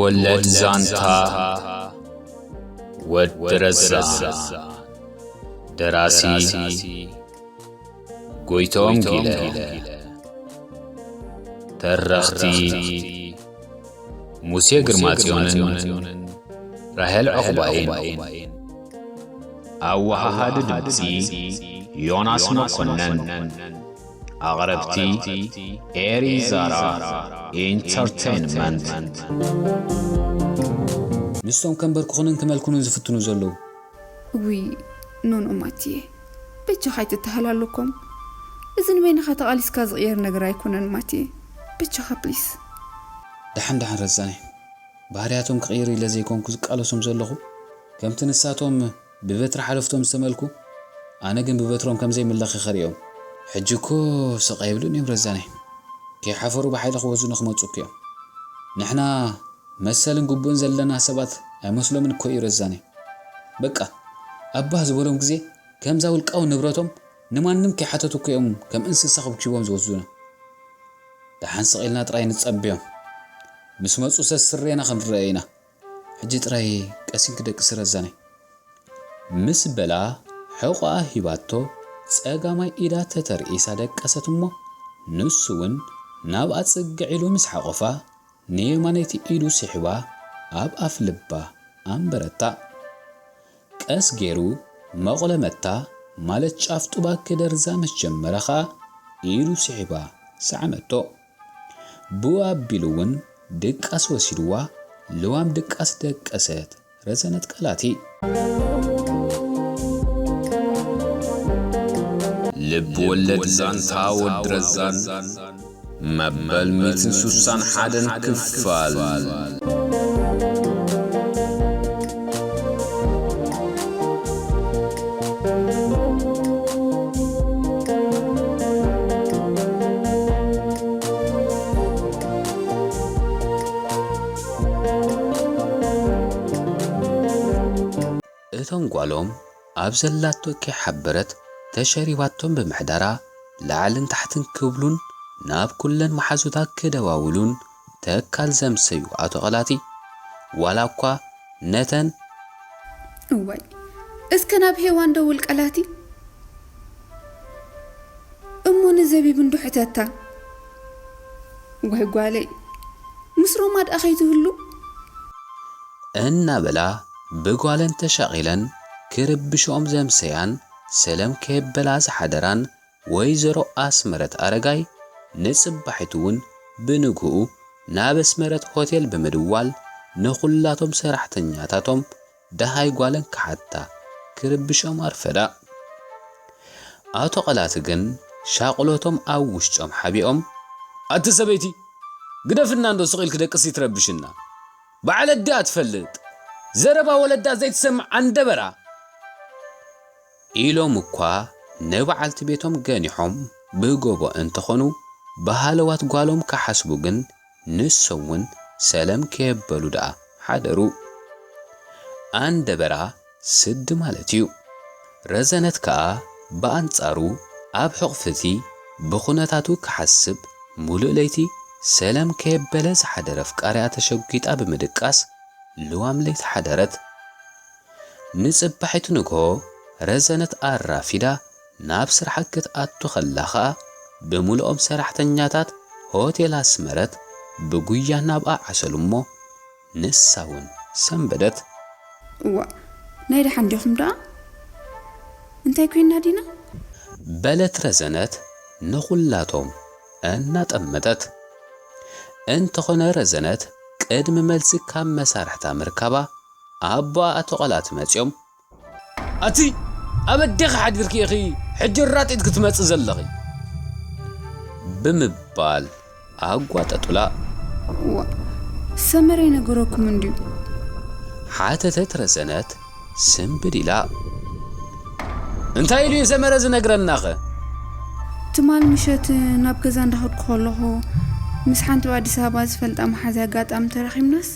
ወለድ ዛንታ ወዲ ረዛ። ደራሲ ጎይቶም ጊለ። ተረኽቲ ሙሴ ግርማጽዮንን ራሄል ዑቕባይን። ኣወሃሃዲ ድምጺ ዮናስ መኮነን። ኣቕረብቲ ኤሪ ዛራ ኢንተርቴይንመንት። ንሶም ከንበርኩኽንን ክመልኩንን ዝፍትኑ ዘለዉ። እውይ፣ ኖኖ ማትየ፣ በጃኻ ኣይትተሃላለኮም። እዚ ንበይንኻ ተቓሊስካ ዝቕየር ነገር ኣይኮነን ማትየ። በጃኻ ፕሊስ። ደሓን ደሓን ረዛነ። ባህርያቶም ክቕይር ኢለ ዘይኮንኩ ዝቃለሶም ዘለኹ። ከምቲ ንሳቶም ብበትሪ ሓለፍቶም ዝተመልኩ፣ ኣነ ግን ብበትሮም ከም ዘይምለኽ ከርእዮም። ሕጂ እኮ ስቕ ኣይብሉን እዮም ረዛነ። ከይሓፈሩ ብሓይሊ ክወዙና ክመጹ እኮ እዮም። ንሕና መሰልን ግቡእን ዘለና ሰባት ኣይመስሎምን እኮ እዩ ረዛነ። በቃ፣ ኣባህ ዝበሎም ግዜ ከምዛ ውልቃዊ ንብረቶም ንማንም ከይሓተቱ እኮ እዮም ከም እንስሳ ከብኪቦም ዝወስዱና። ደሓን ስቕ ኢልና ጥራይ ንጸብዮም። ምስ መጹ ሰስሬና ክንረአ ኢና። ሕጂ ጥራይ ቀሲንኪ ደቅሲ ረዛነይ። ምስ በላ ሕቖኣ ሂባቶ ጸጋማይ ኢዳ ተተርኢሳ ደቀሰት እሞ፣ ንሱ እውን ናብኣ ጽግዕ ኢሉ ምስ ሓቖፋ፣ ንየማነይቲ ኢዱ ስሒባ ኣብ ኣፍ ልባ ኣንበረታ። ቀስ ገይሩ መቑለመታ፣ ማለት ጫፍ ጡባ ክደርዛ ምስ ጀመረ ኸኣ ኢዱ ስሒባ ሰዓመቶ። ብኡ ኣቢሉ እውን ድቃስ ወሲድዋ፣ ልዋም ድቃስ ደቀሰት ረዘነት ቃላቲ። ልብ ወለድ ዛንታ ወዲ ረዛን መበል ሚእትን ሱሳን ሓደን ክፋል። እቶም ጓሎም ኣብ ዘላቶ ከይሓበረት ተሸሪባቶም ብምሕዳራ፣ ላዕልን ታሕትን ክብሉን ናብ ኩለን መሓዙታ ክደዋውሉን ተካል ዘምሰዩ ኣቶ ቐላቲ፣ ዋላ እኳ ነተን እዋይ፣ እስከ ናብ ሄዋን ደውል ቀላቲ። እሞ ንዘቢብ እንዶ ሕተታ። ወይ ጓለይ፣ ምስ ሮማ ደኣ ከይትህሉ? እናበላ ብጓለን ተሻቒለን ክርብሽኦም ዘምሰያን ሰለም ከየበላ ዝሓደራን ወይዘሮ ኣስመረት ኣረጋይ፣ ንጽባሒቱ እውን ብንግኡ ናብ ኣስመረት ሆቴል ብምድዋል ንኹላቶም ሰራሕተኛታቶም ደሃይ ጓለን ክሓታ ክርብሾም ኣርፈዳ። ኣቶ ቐላቲ ግን ሻቕሎቶም ኣብ ውሽጦም ሓቢኦም፣ "ኣቲ ሰበይቲ፣ ግደፍና እንዶ ስቕ ኢልኪ ደቅሲ ትረብሽና። በዓል ኣዲኣ ትፈልጥ፣ ዘረባ ወለዳ ዘይትሰምዕ ኣንደበራ!" ኢሎም እኳ ንበዓልቲ ቤቶም ገኒሖም ብጎቦ እንተኾኑ፣ ብሃለዋት ጓሎም ክሓስቡ ግን ንሶም እውን ሰለም ከየበሉ ደኣ ሓደሩ። ኣንደበራ ስዲ ማለት እዩ። ረዘነት ከኣ ብኣንጻሩ ኣብ ሕቑፊ እቲ ብኹነታቱ ክሓስብ፣ ሙሉእ ለይቲ ሰለም ከየበለ ዝሓደረ ኣፍቃሪኣ ተሸጒጣ ብምድቃስ ልዋም ለይቲ ሓደረት። ንጽባሒቱ ንግሆ ረዘነት ኣራፊዳ ናብ ስርሓ ክትኣቱ ከላ ኸኣ፣ ብምሉኦም ሰራሕተኛታት ሆቴል ኣስመረት ብጉያ ናብኣ ዓሰሉ እሞ፣ ንሳ እውን ሰንበደት። "እዋእ፣ ናይ ደሓን ዲኹም ደኣ? እንታይ ኮይንና ዲና?" በለት ረዘነት ንኹላቶም እናጠመተት። እንተኾነ ረዘነት ቅድሚ መልሲ ካብ መሳርሕታ ምርካባ፣ ኣቦኣ ኣቶ ቐላቲ መጺኦም፣ "ኣቲ ኣብ ኣዴኺ ሓዲርኪ ኢኺ ሕጂ ራጢጥ ክትመጺ ዘለኺ?" ብምባል ኣጓጠጡላ። "ዋ፣ ሰመረ ይነገረኩም እንድዩ?" ሓተተት ረዘነት ስንብድ ኢላ። "እንታይ ኢሉ እዩ ሰመረ ዝነግረናኸ?" "ትማል ምሸት ናብ ገዛ እንዳኸድኩ ከለኹ ምስ ሓንቲ ኣብ ኣዲስ ኣበባ ዝፈልጣ መሓዛይ ኣጋጣሚ ተራኺብናስ፣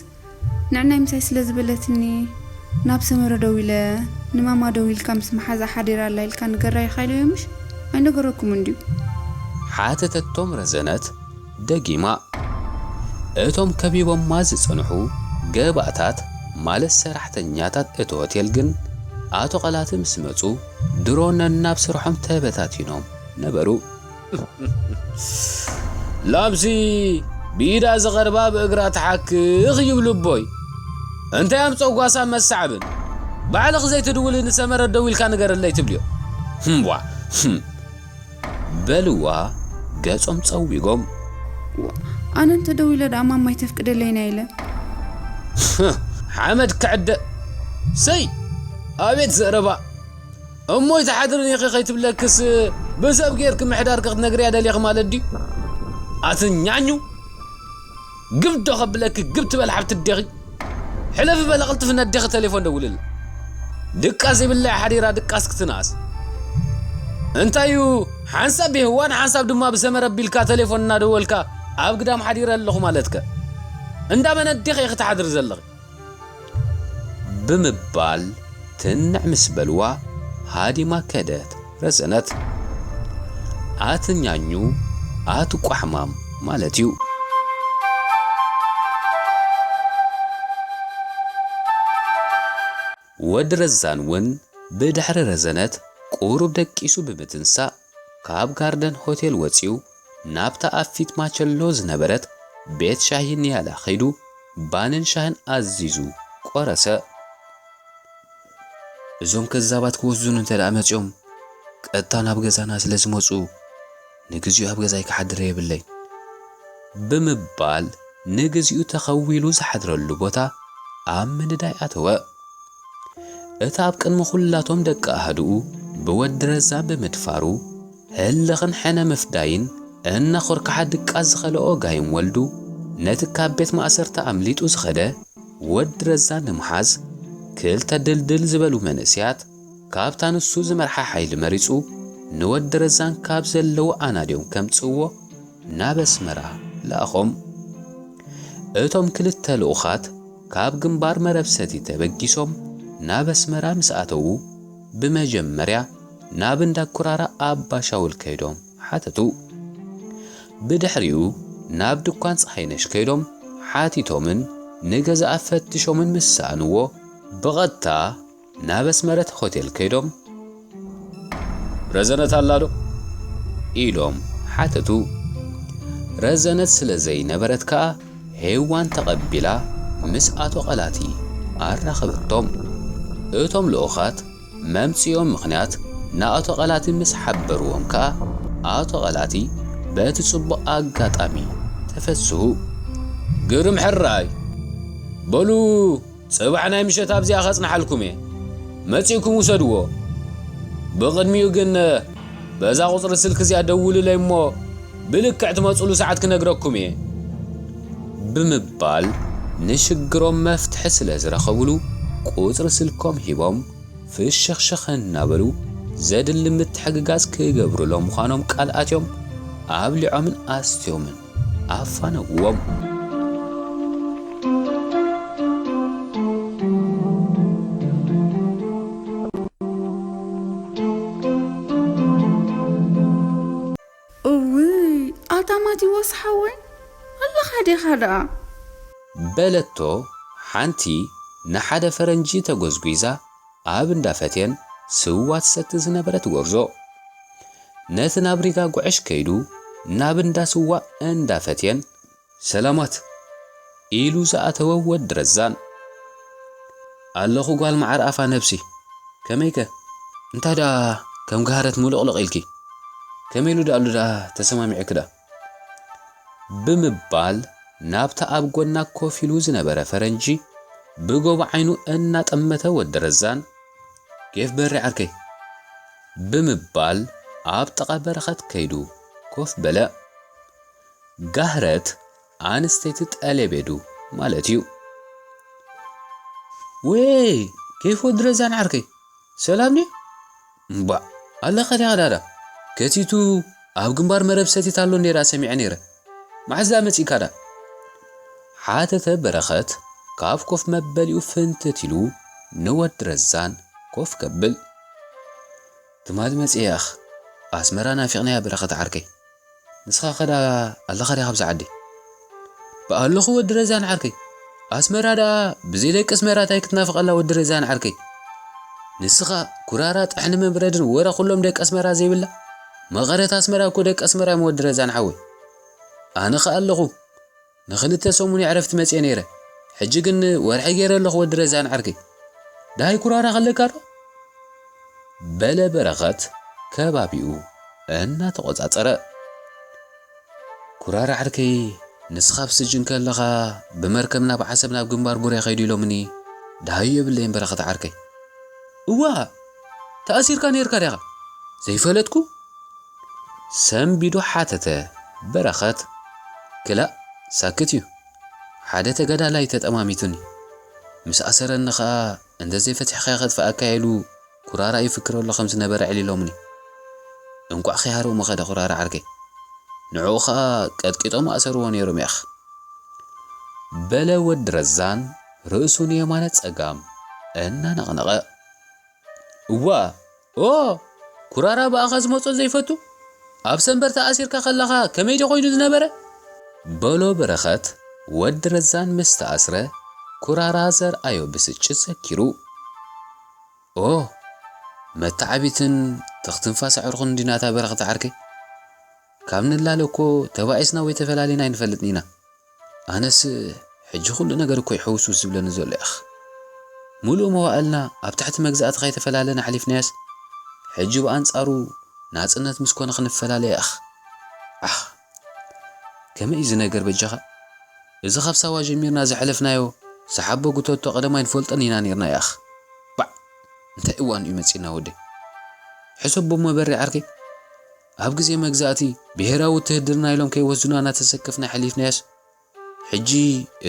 ንዕናይ ምሳይ ስለ ዝበለትኒ፣ ናብ ሰመረ ደዊለ፣ ንማማ ደዊልካ ምስ መሓዛ ሓዲራ ኣላ ኢልካ ንገራ ኢኻ ኢለዮ ምሽ? ኣይነገረኩምን ድዩ?" ሓተተቶም ረዘነት ደጊማ። እቶም ከቢቦማ ዝጸንሑ ገባእታት ማለት ሰራሕተኛታት እቲ ሆቴል ግን ኣቶ ቐላቲ ምስ መጹ ድሮ ነናብ ስርሖም ተበታቲኖም ነበሩ። ላምሲ ብኢዳ ዝቐርባ ብእግራ ትሓክኽ ይብሉ ኣቦይ። እንታይ ኣምጾ ጓሳ መሳዕብን? ባዕልኺ ዘይትድውሊ ንሰመረት ደዊልካ ንገረለይ ትብልዮ? ህምቧ፣ ህም። በልዋ ገጾም ጸዊጎም። ኣነ እንተ ደዊለ ደኣ ማማይ ተፍቅደለይና ኢለ። ሓመድ ክዕደ። ሰይ! ኣቤት ዘረባ! እሞ ኣይትሓድርን ኢኺ ከይትብለክስ ብሰብ ጌርኪ ምሕዳርኪ ክትነግርያ ደሊኺ ማለት ድዩ? ኣቲ ኛኙ! ግብ ዶ ከብለኪ ግብ ትበል ሓብቲ ኣዴኺ? ሕለፊ በሊ ቅልጥፊ ነዴኺ ቴሌፎን ደውልላ። ድቃስ ዘይብላ እያ ሓዲራ ድቃስ ክትንኣስ። እንታይ እዩ ሓንሳብ ብህዋን ሓንሳብ ድማ ብሰመረ ኣቢልካ ቴሌፎን እናደወልካ ኣብ ግዳም ሓዲረ ኣለኹ ማለትከ? እንዳ መን ኣዴኺ ኢኺ ትሓድሪ ዘለኺ? ብምባል ትንዕ ምስ በልዋ ሃዲማ ከደት ረዘነት። ኣቲ ኛኙ ኣቲ ቋሕማም ማለት እዩ። ወዲ ረዛን እውን ብድሕሪ ረዘነት ቁሩብ ደቂሱ ብምትንሳእ ካብ ጋርደን ሆቴል ወጺኡ ናብታ ኣብ ፊት ማቸሎ ዝነበረት ቤት ሻሂ ንያላ ከይዱ ባንን ሻህን ኣዚዙ ቆረሰ። እዞም ከዛባት ክወስዱን እንተ ደኣ መጺኦም ቀጥታ ናብ ገዛና ስለ ዝመጹ ንግዚኡ ኣብ ገዛይ ክሓድር የብለይ ብምባል ንግዚኡ ተኸዊሉ ዝሓድረሉ ቦታ ኣብ ምንዳይ ኣተወ። እቲ ኣብ ቅድሚ ኩላቶም ደቂ ኣህድኡ ብወዲ ረዛ ብምድፋሩ ህልኽን ሕነ ምፍዳይን እናኾርክሓ ድቃስ ዝኸልኦ ጋይም ወልዱ ነቲ ካብ ቤት ማእሰርቲ ኣምሊጡ ዝኸደ ወዲ ረዛ ንምሓዝ ክልተ ድልድል ዝበሉ መንእሰያት ካብታ ንሱ ዝመርሓ ሓይሊ መሪጹ ንወዲ ረዛን ካብ ዘለዉ ኣናድዮም ከምጽእዎ ናብ ኣስመራ ለኣኾም። እቶም ክልተ ልኡኻት ካብ ግንባር መረብ ሰቲ ተበጊሶም ናብ ኣስመራ ምስ ኣተዉ ብመጀመርያ ናብ እንዳ ኩራራ ኣባ ሻውል ከይዶም ሓተቱ። ብድሕሪኡ ናብ ድኳን ፀሃይነሽ ከይዶም ሓቲቶምን ንገዛኣ ፈትሾምን ምስ ሰኣንዎ ብቐጥታ ናብ ኣስመረት ሆቴል ከይዶም ረዘነት ኣላ ዶ ኢሎም ሓተቱ። ረዘነት ስለ ዘይነበረት ከኣ ሄዋን ተቐቢላ ምስ ኣቶ ቐላቲ ኣራኸበቶም። እቶም ልኡኻት መምጽኦም ምኽንያት ንኣቶ ቐላቲ ምስ ሓበርዎም ከኣ ኣቶ ቐላቲ በቲ ጽቡቕ ኣጋጣሚ ተፈስሁ። ግርም ሕራይ በሉ ጽባሕ ናይ ምሸት ኣብዚኣ ከጽንሓልኩም እየ። መጺእኩም ውሰድዎ። ብቕድሚኡ ግን በዛ ቁጽሪ ስልኪ እዚኣ ደውሉለይ እሞ ብልክዕ ትመጹሉ ሰዓት ክነግረኩም እየ። ብምባል ንሽግሮም መፍትሒ ስለ ዝረኸቡሉ ቁጽሪ ስልኮም ሂቦም ፍሽኽሽኽ እናበሉ ዘድሊ ምትሕግጋዝ ክገብሩሎም ምዃኖም ቃል ኣትዮም ኣብሊዖምን ኣስትዮምን ኣፋነውዎም። እውይ ኣታ ማቲዎስ ሓወይ ኣለኻ ዲኻ ደኣ? በለቶ ሓንቲ ንሓደ ፈረንጂ ተጎዝጒዛ ኣብ እንዳ ፈቴን ስዋ ትሰቲ ዝነበረት ጎርዞ። ነቲ ናብ ሪጋ ጉዕሽ ከይዱ ናብ እንዳ ስዋ እንዳ ፈቴን ሰላማት ኢሉ ዝኣተወ ወዲ ረዛን። ኣለኹ ጓል መዓር ኣፋ ነብሲ። ከመይከ? እንታይ ደኣ ከም ጋህረት ሙልቕልቕ ኢልኪ? ከመይ ኢሉ ደኣ ኣሎ ደኣ ተሰማሚዕኪ ደኣ? ብምባል ናብታ ኣብ ጎና ኮፍ ኢሉ ዝነበረ ፈረንጂ ብጎቦ ዓይኑ እናጠመተ ወዲ ረዛን ኬፍ በሪ ዓርከይ ብምባል ኣብ ጥቓ በረኸት ከይዱ ኮፍ በለ። ጋህረት ኣንስተይቲ ጠሌቤዱ ማለት እዩ። ወይ ኬፍ ወዲ ረዛን ዓርከይ ሰላም ድዩ? እምባእ ኣለኻ ዲኻ ዳዳ? ከቲቱ ኣብ ግንባር መረብ ሰቲት ኣሎ እንዴ ደኣ ሰሚዐ ነይረ። መዓዝ ደኣ መጺእካ ደኣ? ሓተተ በረኸት ካብ ኮፍ መበሊኡ ፍንትት ኢሉ ንወዲ ረዛን ኮፍ ከብል። ትማሊ መጺኤ ኣኽ ኣስመራ ናፊቕናያ በረኸት ዓርከይ። ንስኻ ከዳ ኣለኻ ዲኻ ኣብዚ ዓዲ? ብኣለኹ ወዲ ረዛን ዓርከይ። ኣስመራ ደኣ ብዘይ ደቂ ኣስመራ እንታይ ክትናፍቐላ ወዲ ረዛን ዓርከይ? ንስኻ ኩራራ ጥሕኒ መብረድን ወረ ኩሎም ደቂ ኣስመራ ዘይብላ? መቐረት ኣስመራ እኮ ደቂ ኣስመራ እዮም ወዲ ረዛን ሓወይ። ኣነ ኸኣ ኣለኹ። ንኽልተ ሰሙን ዕረፍቲ መጽየ ነይረ። ሕጂ ግን ወርሒ ገይረ ኣለኹ ወዲ ረዛን ዓርከይ። ደሃይ ኩራራ ከለካ ዶ? በለ በረኸት ከባቢኡ እናተቖጻጸረ። ኩራራ ዓርከይ፣ ንስኻ ኣብ ስጅን ከለኻ ብመርከብ ናብ ዓሰብ ናብ ግንባር ቡሬ ከይዱ ኢሎምኒ። ደሃዩ የብለይን በረኸት ዓርከይ። እዋ፣ ተኣሲርካ ነይርካ ዲኻ? ዘይፈለጥኩ? ሰንቢዱ ሓተተ በረኸት። ክላእ፣ ሳክት እዩ። ሓደ ተጋዳላይ ተጠማሚቱኒ። ምስ ኣሰረኒ ኸኣ እንተዘይፈቲሕካዮ ከጥፍኣካ ኢሉ ኩራራ ይፍክረሉ ከም ዝነበረ ኣዕሊሎምኒ። እንቋዕ ከይሃረሙ ኸደ ኩራራ ዓርከይ። ንዕኡ ኸኣ ቀጥቂጦም ኣሰርዎ ነይሮም ያኽ። በለ ወዲ ረዛን ርእሱ ንየማነ ጸጋም እናነቕነቐ። እዋ፣ ኦ፣ ኩራራ ብኣኻ ዝመጾ ዘይፈቱ? ኣብ ሰንበር ተኣሲርካ ከለኻ ከመይ ድዩ ኮይኑ ዝነበረ? በሎ በረኸት ወዲ ረዛን ምስ ተኣስረ ኩራራ ዘርኣዮ ብስጭት ዘኪሩ። ኦ፣ መተዓቢትን ትኽትንፋስ ኣዕሩኽን እንዲና እታ በረኸት ዓርከይ። ካብ ንላለ እኮ ተባኢስና ወይ ተፈላሊና ኣይንፈልጥን ኢና። ኣነስ ሕጂ ኩሉ ነገር እኮ እዩ ሕውስውስ ዝብለኒ ዘሎ ያኽ። ሙሉእ መዋእልና ኣብ ትሕቲ መግዛእቲ ከይተፈላለና ኣሕሊፍናዮስ፣ ሕጂ ብኣንጻሩ ናጽነት ምስ ኮነ ክንፈላለ ያኽ። ዓኽ፣ ከመይ እዩ እዚ ነገር በጃኻ? እዚ ካብ ሳዋ ጀሚርና ዘሕለፍናዮ ሰሓቦ ጉተቶ ቀደም ኣይንፈልጦን ኢና ነይርና ያኽ። ባዕ፣ እንታይ እዋን እዩ መጺእና ወደይ? ሕሰቦ እሞ በሪ ዓርከይ፣ ኣብ ግዜ መግዛእቲ ብሄራዊ ውትህድርና ኢሎም ከይወስዱና እናተሰከፍና ኣሕሊፍናዮስ፣ ሕጂ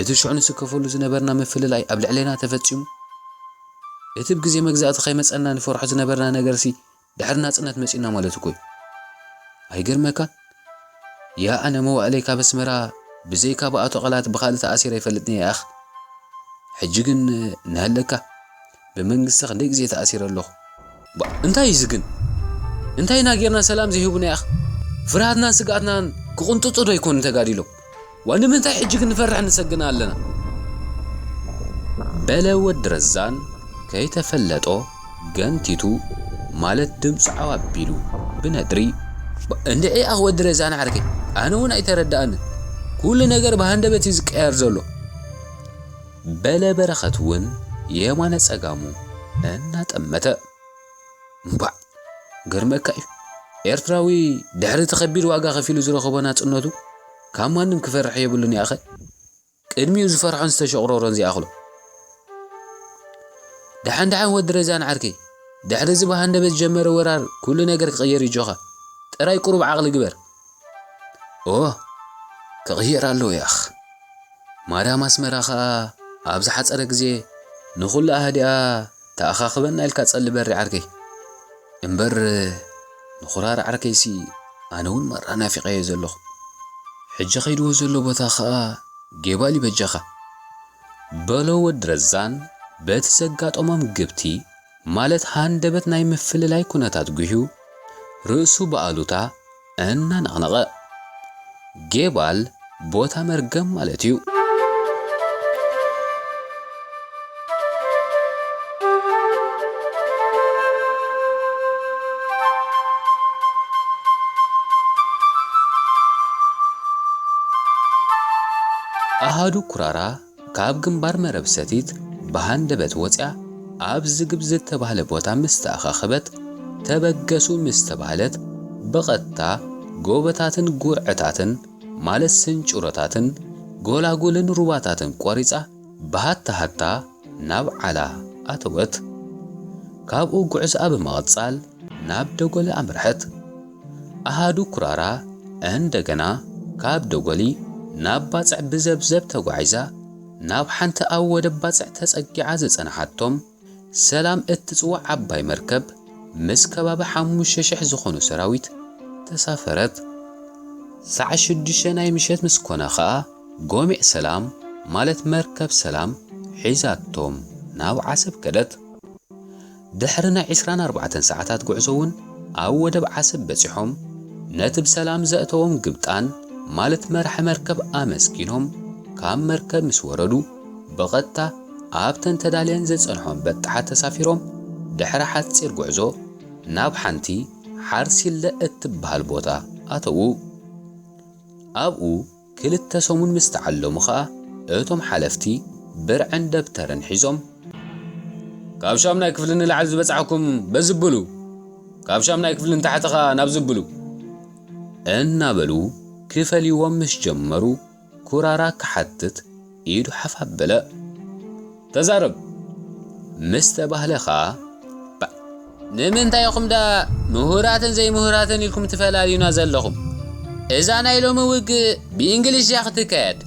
እቲ ሽዑ ንስከፈሉ ዝነበርና ምፍልላይ ኣብ ልዕሌና ተፈጺሙ። እቲ ብግዜ መግዛእቲ ከይመጸና ንፈርሖ ዝነበርና ነገርሲ ድሕሪ ናጽነት መጺኡና ማለት እኮ እዩ። ኣይገርመካን? ያ ኣነ መዋእለይ ካብ ኣስመራ ብዘይካ ብኣቶ ቐላት ብኻልእ ተኣሲረ ኣይፈልጥን እየ ኣኽ። ሕጂ ግን እናሃለካ ብመንግስቲ ክንደይ ግዜ ተኣሲረ ኣለኹ። ባ-፣ እንታይ እዩ እዚ ግን? እንታይ ኢና ጌርና ሰላም ዘይህቡና ያኽ? ፍርሃትናን ስግኣትናን ክቕንጥጡ ዶ ኣይኮኑን ተጋዲሎም? ዋ፣ ንምንታይ ሕጂ ግን ንፈርሕ ንሰግና ኣለና? በለ ወዲ ረዛን ከይተፈለጦ ገንቲቱ፣ ማለት ድምፁ ዓው ኣቢሉ ብነድሪ። ባ-፣ እንድዒ ኣኽ ወዲ ረዛን ዓርከይ፣ ኣነ እውን ኣይተረድኣንን። ኩሉ ነገር ብሃንደበት እዩ ዝቀየር ዘሎ። በለ በረኸት እውን የማነ ጸጋሙ እናጠመተ። እምባዕ፣ ገርመካ እዩ። ኤርትራዊ ድሕሪ እቲ ከቢድ ዋጋ ከፊሉ ዝረኸቦ ናጽነቱ ካብ ማንም ክፈርሕ የብሉን ያኸ። ቅድሚኡ ዝፈርሖን ዝተሸቑረሮን ዝይኣኽሎ። ደሓን ደሓን ወዲ ረዛን ዓርከይ፣ ድሕሪ እዚ ብሃንደበት ዝጀመረ ወራር ኩሉ ነገር ክቕየር እዩ ጆኻ። ጥራይ ቁሩብ ዓቕሊ ግበር። ኦ፣ ክቕየር ኣለዎ ያኽ። ማርያም ኣስመራ ኸኣ ኣብ ዝሓጸረ ግዜ ንኹሉ ኣህዲኣ ተኣኻኽበና ኢልካ ጸሊ በሪ ዓርከይ። እምበር ንኹራር ዓርከይሲ ኣነ እውን መራ ናፊቐዮ ዘለኹ። ሕጂ ኸይድዎ ዘሎ ቦታ ኸኣ ጌባል እዩ በጃኻ። በሎ ወዲ ረዛን በቲ ዘጋጠሞም ግብቲ ማለት ሃንደበት ናይ ምፍልላይ ኩነታት ጉህዩ ርእሱ ብኣሉታ እናነቕነቐ። ጌባል ቦታ መርገም ማለት እዩ። ኣሃዱ ኩራራ ካብ ግንባር መረብ ሰቲት ብሃንደበት ወፂኣ ኣብ ዝግብ ዝተባህለ ቦታ ምስ ተኣኻኸበት፣ ተበገሱ ምስ ተባህለት፣ ብቐጥታ ጎቦታትን ጉርዕታትን፣ ማለት ስንጭሮታትን ጎላጉልን ሩባታትን ቆሪፃ፣ ብሃታ ሃታ ናብ ዓላ ኣተወት። ካብኡ ጉዕዝኣ ብምቕጻል ናብ ደጎሊ ኣምርሐት። ኣሃዱ ኩራራ እንደገና ካብ ደጎሊ ናብ ባጽዕ ብዘብዘብ ተጓዒዛ፣ ናብ ሓንቲ ኣብ ወደብ ባጽዕ ተጸጊዓ ዝጸንሓቶም ሰላም እትጽዋዕ ዓባይ መርከብ ምስ ከባቢ ሓሙሽተ ሽሕ ዝኾኑ ሰራዊት ተሳፈረት። ሰዓት ሽዱሽተ ናይ ምሸት ምስ ኮነ ኸኣ ጎሚዕ ሰላም፣ ማለት መርከብ ሰላም፣ ሒዛቶም ናብ ዓሰብ ከደት። ድሕሪ ናይ ዕስራን ኣርባዕተን ሰዓታት ጉዕዞ እውን ኣብ ወደብ ዓሰብ በጺሖም፣ ነቲ ብሰላም ዘእተዎም ግብጣን፣ ማለት መራሒ መርከብ ኣመስጊኖም፣ ካብ መርከብ ምስ ወረዱ፣ ብቐጥታ ኣብተን ተዳልየን ዝጸንሖም በጣሓት ተሳፊሮም ድሕሪ ሓጺር ጉዕዞ ናብ ሓንቲ ሓርሲለ እትበሃል ቦታ ኣተዉ። ኣብኡ ክልተ ሰሙን ምስ ተዓለሙ ኸኣ እቶም ሓለፍቲ ብርዕን ደብተርን ሒዞም፣ ካብ ሻምናይ ክፍሊ ንላዕሊ ዝበጻሕኩም በዚ ብሉ፣ ካብ ሻምናይ ክፍሊ ንታሕቲ ኸኣ ናብዚ ብሉ እናበሉ ክፈልይዎም ምስ ጀመሩ፣ ኩራራ ክሓትት ኢዱ ሓፍ ኣበለ። ተዛረብ ምስ ተባህለ ኸኣ፣ ባእ፣ ንምንታይ ኢኹም ደኣ ምሁራትን ዘይምሁራትን ኢልኩም ትፈላልዩና ዘለኹም? እዛ ናይ ሎሚ ውግእ ብእንግሊሽ ድያ ክትካየድ?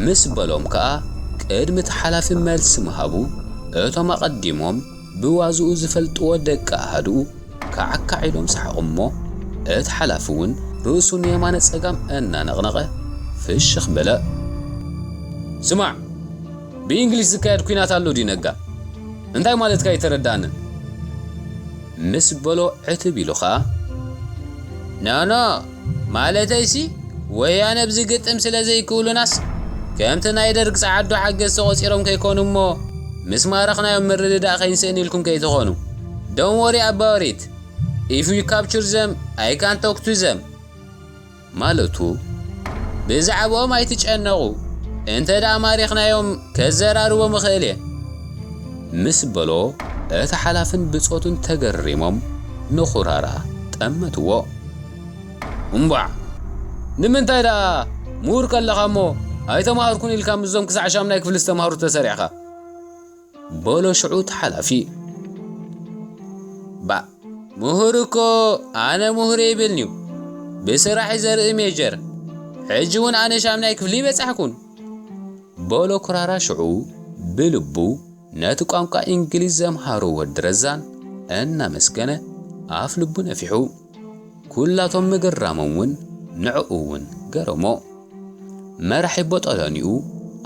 ምስ በሎም ከኣ፣ ቅድሚ እቲ ሓላፊ መልሲ ምሃቡ፣ እቶም ኣቐዲሞም ብዋዝኡ ዝፈልጥዎ ደቂ ኣሃድኡ ካዕካዕ ኢሎም ሰሓቑ እሞ፣ እቲ ሓላፊ እውን ርእሱ ንየማነ ጸጋም እናነቕነቐ ፍሽኽ በለ። ስማዕ፣ ብእንግሊሽ ዝካየድ ኲናት ኣሎ ድዩ ነጋ? እንታይ ማለትካ ኣይተረዳእንን? ምስ በሎ ዕትብ ኢሉ ኸኣ፣ ኖኖ፣ ማለተይሲ ወያነ ኣብዚ ግጥም ስለ ዘይክእሉናስ ከምቲ ናይ ደርግ ጸዓዱ ሓገዝ ተቖጺሮም ከይኮኑ እሞ ምስ ማረኽናዮም ምርድዳእ ከይንስእን ኢልኩም ከይትኾኑ። Don't worry about it. If we capture them, I can talk to them. ማለቱ፣ ብዛዕባኦም ኣይትጨነቑ፣ እንተ ደኣ ማሪኽናዮም ከዘራርቦም እኽእል እየ። ምስ በሎ፣ እቲ ሓላፍን ብጾቱን ተገሪሞም ንኹራራ ጠመትዎ። እምቧዕ! ንምንታይ ደኣ ምሁር ከለኻ እሞ ኣይተማሃርኩን ኢልካ ምስዞም ክሳዕ ሻምናይ ክፍሊ ዝተማህሩ ተሰሪዕኻ? በሎ ሽዑ እቲ ሓላፊ። ባእ፣ ምሁር እኮ ኣነ ምሁር ይብልንዩ። ብስራሕ ዘርኢ ሜጀር። ሕጂ እውን ኣነ ሻምናይ ክፍሊ ይበጻሕኩን። በሎ ኩራራ ሽዑ ብልቡ ነቲ ቋንቋ እንግሊዝ ዘምሃሮ ወዲ ረዛን እናመስገነ ኣፍ ልቡ ነፊሑ። ኩላቶም ምግራሞም እውን ንዕኡ እውን ገረሞ። መራሒ ቦጦሎኒኡ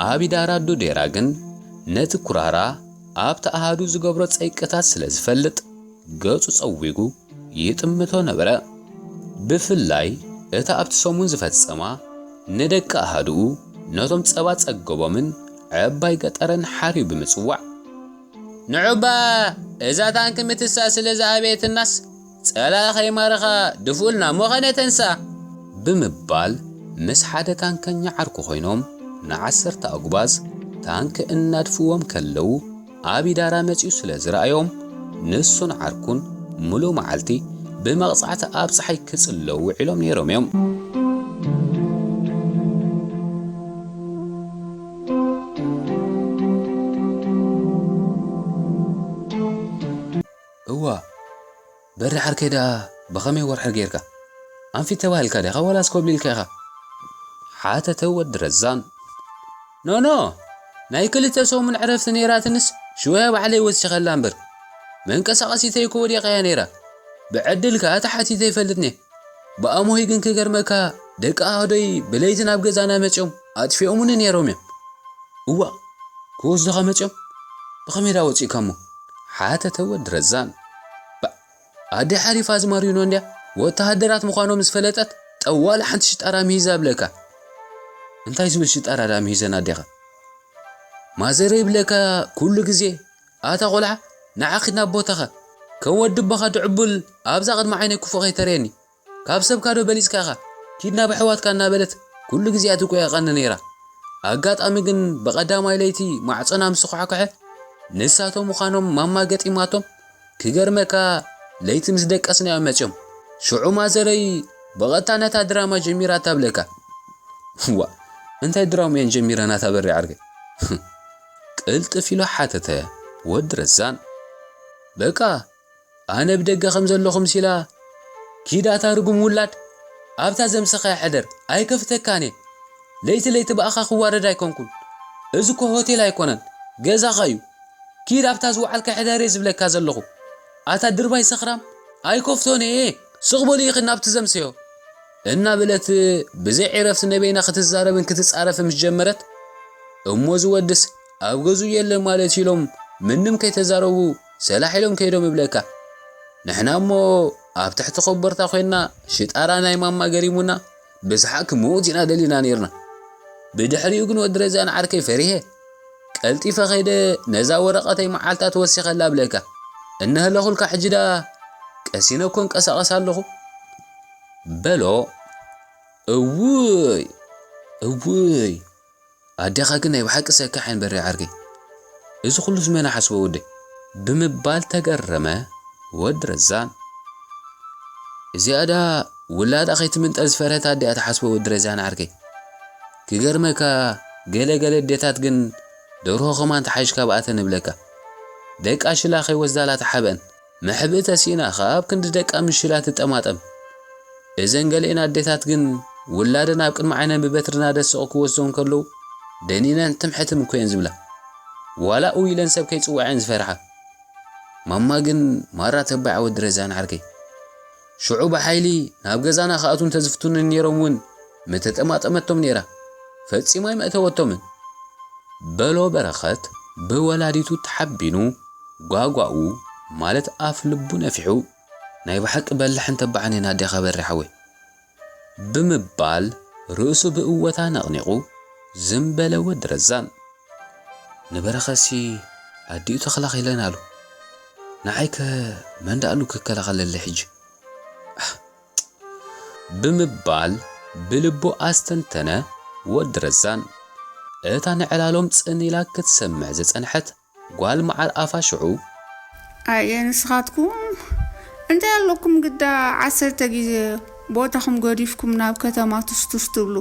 ኣቢዳራ ዱዴራ ግን ነቲ ኩራራ ኣብቲ ኣሃዱ ዝገብሮ ጸይቅታት ስለ ዝፈልጥ ገጹ ጸዊጉ ይጥምቶ ነበረ። ብፍላይ እታ ኣብቲ ሰሙን ዝፈጸማ ንደቂ ኣሃዱኡ ነቶም ጸባ ጸገቦምን ዕባይ ገጠርን ሓርዩ ብምጽዋዕ፣ ንዑባ እዛ ታንኪ ምትሳእ ስለ ዝኣበየትናስ ጸላኢ ከይማረኻ ድፍኡልና እሞ ኸነተንሳ ብምባል ምስ ሓደ ታንከኛ ዓርኩ ኮይኖም ንዓሰርተ ኣጉባዝ ታንኪ እናድፍዎም ከለዉ ኣቢዳራ መጺኡ ስለ ዝረኣዮም ንሱን ዓርኩን ምሉእ መዓልቲ ብመቕጻዕቲ ኣብ ጸሓይ ክጽለዉ ውዒሎም ነይሮም እዮም። እዋ፣ በሪ ዓርከይ ደኣ ብኸመይ ወርሒ ጌርካ? ኣንፊት ተባሂልካ ዲኻ ዋላስ ኮብሊልካ ኢኻ? ሓተተ ወዲ ረዛን። ኖኖ፣ ናይ ክልተ ሰሙን ዕረፍቲ ነይራትንስ ሽወያ ባዕለይ ወሲኸላ እምበር፣ መንቀሳቐሲተይ እኮ ወዲቐያ ነይራ። ብዕድል ከኣ ተሓቲተ ይፈልጥኒ። ብኣሞይ ግን ክገርመካ፣ ደቂ ኣህዶይ ብለይቲ ናብ ገዛና መጺኦም ኣጥፊኦሙኒ ነይሮም እዮም። እዋእ፣ ክወስዱኻ መጺኦም? ብኸመይ ዳ ወጺእካ እሞ? ሓተተ ወዲ ረዛን። ባእ፣ ኣደ ሓሪፍ ኣዝማሪኖ እንድያ፣ ወተሃደራት ምዃኖም ምስ ፈለጠት፣ ጠዋሊ ሓንቲ ሽጣራ ምሂዛ እብለካ። እንታይ ዝብል ሽጣራ ዳ ምሂዘን ኣዴኻ? ማዘረ ይብለካ ኩሉ ግዜ፣ ኣታ ቆልዓ፣ ንዓ ኪድ ናብ ቦታኻ። ከም ወዲ ኣቦኻ ድዕቡል ኣብዛ ቅድሚ ዓይነይ ክፉእ ከይተርእየኒ። ካብ ሰብካ ዶ በሊጽካ ኢኻ? ኪድ ናብ ኣሕዋትካ እናበለት ኩሉ ግዜ እያ ትቆየቐኒ ነይራ። ኣጋጣሚ ግን ብቐዳማይ ለይቲ ማዕጾና ምስ ተኳሕኩሐ፣ ንሳቶም ምዃኖም ማማ ገጢማቶም፣ ክገርመካ ለይቲ ምስ ደቀስና እዮም መጺኦም። ሽዑ ማዘረይ ብቐጥታ ነታ ድራማ ጀሚራታ እብለካ። ዋ፣ እንታይ ድራማ እየን ጀሚረን ኣታ በሪ ዓርከይ? ቅልጥፍ ኢሉ ሓተተ ወዲ ረዛን። በቃ ኣነ ብደገ ከም ዘለኹ ምሲላ፣ ኪድ ኣታ ርጉም ውላድ፣ ኣብታ ዘምሰኻያ ሕደር፣ ኣይከፍተካን እየ። ለይቲ ለይቲ ብኣኻ ክዋረድ ኣይኮንኩን። እዚ እኮ ሆቴል ኣይኮነን፣ ገዛኻ እዩ። ኪድ ኣብታ ዝወዓልካ ሕደር እየ ዝብለካ ዘለኹ። ኣታ ድርባይ ሰኽራም፣ ኣይከፍቶን እየ። ስቕ በሉ ኢኺ ናብቲ ዘምሰዮ። እናበለት ብዘይ ዕረፍቲ ንበይና ክትዛረብን ክትጻረፍን ምስ ጀመረት፣ እሞ እዚ ወድስ ኣብ ገዝኡ የለን ማለት ኢሎም ምንም ከይተዛረቡ ሰላሕ ኢሎም ከይዶም እብለካ። ንሕና እሞ ኣብ ትሕቲ ኮቦርታ ኮይንና ሽጣራ ናይ ማማ ገሪሙና ብሰሓቕ ክምውት ኢና ደሊና ነይርና። ብድሕሪኡ ግን ወዲ ረዛን ዓርከይ ፈሪሄ። ቀልጢፈ ከይደ ነዛ ወረቐተይ መዓልታ ተወሲኸላ ብለካ። እነሀለኹልካ ሕጂ ደኣ ቀሲነ እኮ እንቀሳቐስ ኣለኹ። በሎ። እውይ፣ እውይ፣ ኣዴኻ ግን ናይ ብሓቂ ሰካሕ እየን በሬ ዓርከይ። እዚ ኩሉስ መን ሓስቦ ወደይ? ብምባል ተገረመ ወዲ ረዛን። እዚኣ ደኣ ውላዳ ከይትምንጠል ዝፈረታ ኣዲኣ ትሓስቦ ወዲ ረዛን ዓርከይ። ክገርመካ፣ ገለ ገለ ኣዴታት ግን ደርሆ ከማን ተሓይሽ ካብኣተን እብለካ። ደቃ ሽላ ከይወስዳላ ተሓብአን። መሕብኢ ተሲእና ከኣ ኣብ ክንዲ ደቃ ምሽላ ትጠማጠም። እዘን ገሊኤን ኣዴታት ግን ውላደን ኣብ ቅድሚ ዓይነን ብበትሪ እናደሰቑ ክወስዶ እንከለዉ ደኒነን ትም ሕትም እኮ እየን ዝብላ። ዋላ እው ኢለን ሰብ ከይጽውዐን ዝፈርሓ። ማማ ግን ማራ ተባዕ ወዲ ረዛን ዓርከይ። ሽዑ ብሓይሊ ናብ ገዛና ክኣትዉ እንተዝፍትኑ ነይሮም እውን ምተጠማጠመቶም ነይራ። ፈጺማ ኣይመእተወቶምን። በሎ በረኸት ብወላዲቱ ተሓቢኑ ጓጓኡ ማለት ኣፍ ልቡ ነፊሑ ናይ ብሓቂ በላሕን ተባዕን እየን ኣዴኻ በሬ ሓወይ ብምባል ርእሱ ብእወታ ነቕኒቑ ዝም በለ ወዲ ረዛን። ንበረኸትሲ ኣዲኡ ተኸላኺለን ኣሉ። ንዓይከ መን ደኣሉ ክከላኸለለይ ሕጂ? ኣህ! ብምባል ብልቡ ኣስተንተነ ወዲ ረዛን። እታ ንዕላሎም ጽን ኢላ ክትሰምዕ ዝጸንሐት ጓል መዓር ኣፋ ሽዑ፣ ኣየ ንስኻትኩም እንታይ ኣለኩም ግዳ ዓሰርተ ግዜ ቦታኹም ገዲፍኩም ናብ ከተማ ቱስቱስ ትብሉ?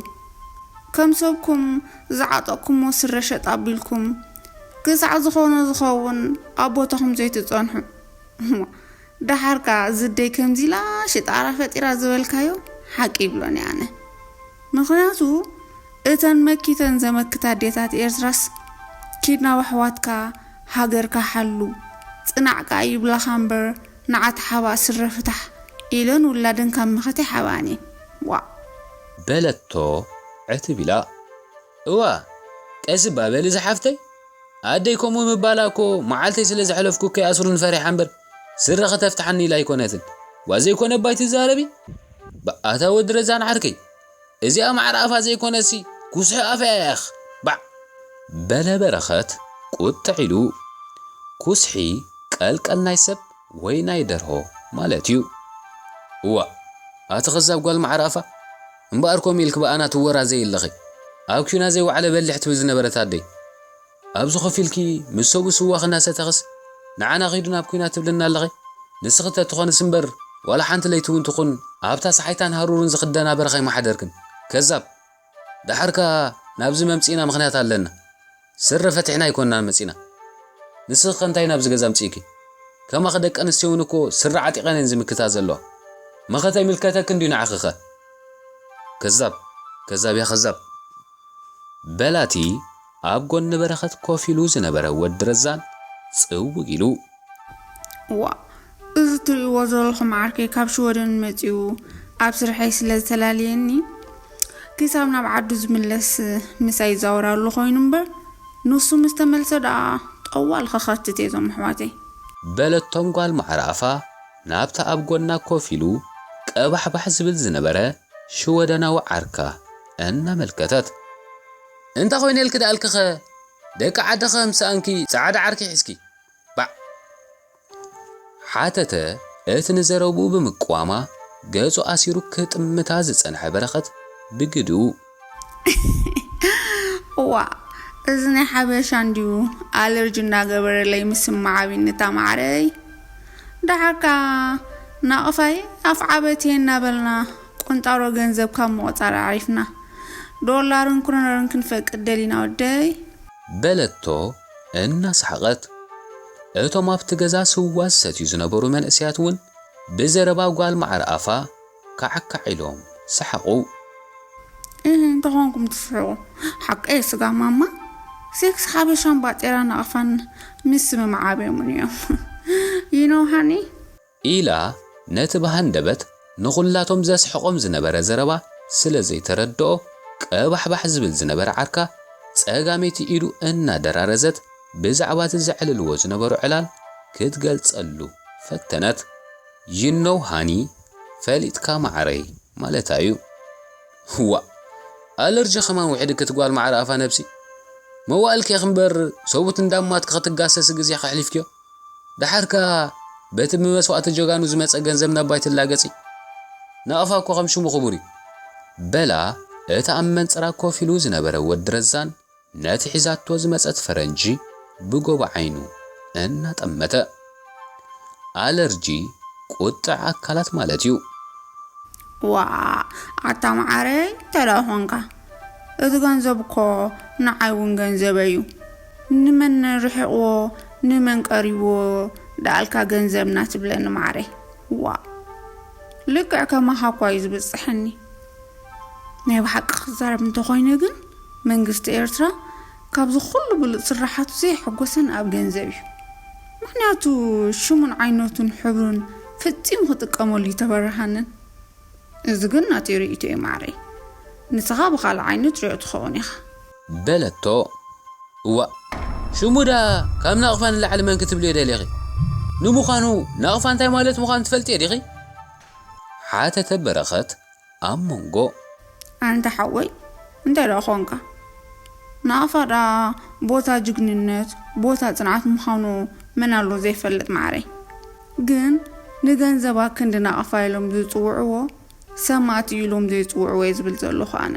ከም ሰብኩም ዝዓጠቕኩሞ ስረ ሸጥ ኣቢልኩም ክሳዕ ዝኾነ ዝኸውን ኣብ ቦታኹም ዘይትጸንሑ። ደሓርካ ዝደይ ከምዚ ኢላ ሽጣራ ፈጢራ ዝበልካዮ ሓቂ ይብሎን እየ ኣነ። ምኽንያቱ እተን መኪተን ዘመክታ ኣዴታት ኤርትራስ ኪድ ናብ ኣሕዋትካ ሃገርካ ሓሉ ጽናዕካ ይብላኻ እምበር ንዓት ሓባ ስረ ፍታሕ ኢለን ውላደን ካብ መኸተ ሓባኒ። ዋ በለቶ ዕትብ ኢላ። እዋ ቀስ እባ በሊ ዝሓፍተይ ኣደይ ከምኡ ምባላ እኮ መዓልተይ ስለ ዘሕለፍኩ ከይኣስሩኒ ፈሪሓ እምበር ስረ ከተፍትሓኒ ኢላ ኣይኮነትን። ዋ ዘይኮነ ባይ ትዛረቢ። ብኣታ ወዲ ረዛን ዓርከይ እዚኣ ማዕረ ኣፋ ዘይኮነሲ ኩስሒ ኣፋ እያ ያኽ ባዕ። በለ በረኸት ቁጥዕ ኢሉ። ኩስሒ ቀልቀል ናይ ሰብ ወይ ናይ ደርሆ ማለት እዩ። እዋ ኣቲ ኸዛብ ጓል ማዕረ ኣፋ እምበኣር ከምኡ ኢልኪ ብኣና ትወራዘይ ኣለኺ። ኣብ ኲና ዘይወዓለ በሊሕ ትብል ዝነበረት ኣደይ ኣብዚ ኮፍ ኢልኪ ምስ ሰብኡ ስዋ ክናሰተኽስ ንዓና ኺዱ ናብ ኲናት ትብልና ኣለኺ። ንስኺ ተትኾንስ እምበር ዋላ ሓንቲ ለይቲ እውን ትኹን ኣብታ ሰሓይታን ሃሩርን ዝኽደና በረኻ ኣይምሓደርክን። ከዛብ። ደሓር ከኣ ናብዚ መምጺእና ምኽንያት ኣለና። ስረ ፈቲሕና ኣይኮንናን መጺእና። ንስኺ ከ እንታይ ናብዚ ገዛ ኣምጺእኪ? ከማኺ ደቂ ኣንስትዮ እውን እኮ ስረ ዓጢቐን እየን ዝምክታ ዘለዋ። መኸተ ይምልከተኪ እንድዩ ንዓኺ ከ? ከዛብ፣ ከዛብ እያ ከዛብ። በላቲ ኣብ ጎኒ በረኸት ኮፍ ኢሉ ዝነበረ ወዲ ረዛን ጽውግ ኢሉ። እዋ፣ እዚ ትርእይዎ ዘለኹም ዓርከይ ካብ ሽወደን መጺኡ ኣብ ስርሐይ ስለ ዝተላለየኒ ክሳብ ናብ ዓዱ ዝምለስ ምሳይ ይዛወር ኣሎ ኮይኑ እምበር ንሱ ምስ ተመልሰ ደኣ ጠዋል ክኸትት እየ እዞም ኣሕዋተይ። በለቶም ጓል ማዕረ ኣፋ ናብታ ኣብ ጎና ኮፍ ኢሉ ቀባሕባሕ ዝብል ዝነበረ ሽወደናዊ ዓርካ እናመልከተት። እንታ ኮይነ ኢልኪ ደኣልክኸ ደቂ ዓድኸ ምስ ሰኣንኪ ጻዕዳ ዓርኪ ሒዝኪ ባዕ። ሓተተ እቲ ንዘረብኡ ብምቅዋማ ገጹ ኣሲሩ ክጥምታ ዝጸንሐ በረኸት ብግድኡ። እዋ እዚ ናይ ሓበሻ እንድዩ ኣለርጂ እናገበረለይ ምስማዕ ኣቢኒ እታ ማዕረይ። ደሓርካ ናቕፋይ ኣፍ ዓበትየ እናበልና ቁንጣሮ ገንዘብ ካብ ምቑጻር ኣዕሪፍና ዶላርን ክሮነርን ክንፈቅድ ደሊና ወደይ። በለቶ እናሰሓቐት። እቶም ኣብቲ ገዛ ስዋ ዝሰትዩ ዝነበሩ መንእሰያት እውን ብዘረባ ጓል ማዕረ ኣፋ ካዕካዕ ኢሎም ሰሓቑ። እህ እንተኾንኩም ትስሕቑ ሓቀይ ስጋ ማማ ሴክስ ሓበሻን ባጤራ ናቕፋን ምስምማዕ ኣብዮምን እዮም። You know honey? ኢላ ነቲ ብሃንደበት ንኹላቶም ዘስሕቖም ዝነበረ ዘረባ ስለ ዘይተረድኦ ቀባሕባሕ ዝብል ዝነበረ ዓርካ ጸጋመይቲ ኢዱ እናደራረዘት ብዛዕባ እቲ ዘዕልልዎ ዝነበሩ ዕላል ክትገልጸሉ ፈተነት። You know honey ፈሊጥካ ማዕረይ ማለታ እዩ። ዋእ ኣለርጂ ከማን ውሕድኪ እቲ ጓል ማዕረ ኣፋ ነብሲ። መዋእልኪ ኢኺ እምበር ሰቡት እንዳማትኪ ክትጋሰሲ ግዜኺ ኣሕሊፍክዮ። ደሓር ከኣ በቲ ብመስዋእቲ ጀጋኑ ዝመጸ ገንዘብ ናባይ ትላገጺ። ናቕፋ እኮ ከም ሽሙ ክቡር እዩ። በላ እቲ ኣብ መንጽራ ኮፍ ኢሉ ዝነበረ ወዲ ረዛን ነቲ ሒዛቶ ዝመጸት ፈረንጂ ብጎቦ ዓይኑ እናጠመተ። ኣለርጂ ቁጥዕ ኣካላት ማለት እዩ። ዋ፣ ኣታ መዓረይ፣ እንታይ ደኣ ኾንካ? እቲ ገንዘብ እኮ ንዓይ እውን ገንዘበይ እዩ። ንመን ርሒቕዎ፣ ንመን ቀሪብዎ ደኣልካ ገንዘብና ትብለኒ መዓረይ? ዋ፣ ልክዕ ከማኻ እኳ እዩ ዝብጽሐኒ። ናይ ብሓቂ ክዛረብ እንተኾይነ ግን፣ መንግስቲ ኤርትራ ካብዚ ኩሉ ብሉጽ ስራሓቱ ዘይሐጎሰን ኣብ ገንዘብ እዩ። ምኽንያቱ ሽሙን ዓይነቱን ሕብሩን ፈጺሙ ክጥቀመሉ ይተበረሃንን። እዚ ግን ናተይ ርእይቶ እዩ ማዕረይ። ንስኻ ብኻልእ ዓይነት ርእዮ ትኸውን ኢኻ። በለቶ። እዋእ፣ ሽሙ ደኣ ካብ ናቕፋ ንላዕሊ መን ክትብልዮ ደሊኺ? ንምዃኑ ናቕፋ እንታይ ማለት ምዃኑ ትፈልጥዮ ዲኺ? ሓተተ በረኸት ኣብ መንጎ። ኣንታ ሓወይ፣ እንታይ ደኣ ኾንካ? ናቕፋ ደኣ ቦታ ጅግንነት፣ ቦታ ጽንዓት ምዃኑ መን ኣሎ ዘይፈልጥ ማዕረይ? ግን ንገንዘባ ክንዲ ናቕፋ ኢሎም ዝጽውዕዎ፣ ሰማእቲ ኢሎም ዘይጽውዕዎ እየ ዝብል ዘለኹ ኣነ።